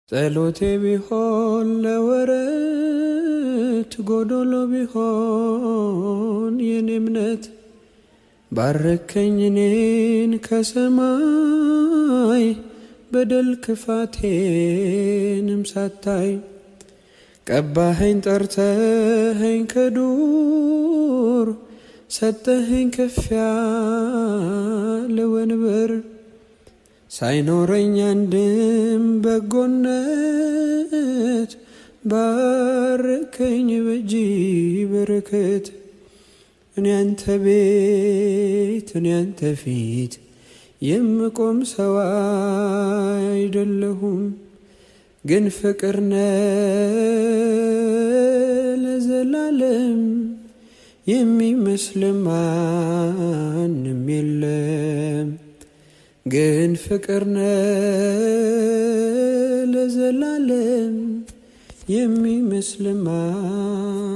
ጸሎቴ ቢሆን ለወረት ጎዶሎ ቢሆን የኔ እምነት፣ ባረከኝ እኔን ከሰማይ በደል ክፋቴንም ሳታይ። ቀባኸኝ ጠርተኸኝ ከዱር፣ ሰጠኸኝ ከፍ ያለ ወንበር፣ ሳይኖረኝ አንድም በጎነት ባረከኝ በእጅ በረከት። እኔ አንተ ቤት እኔ አንተ ፊት የምቆም ሰው አይደለሁም፣ ግን ፍቅር ነህ ለዘላለም፣ የሚመስል ማንም የለም። ግን ፍቅር ነህ ለዘላለም፣ የሚመስል ማንም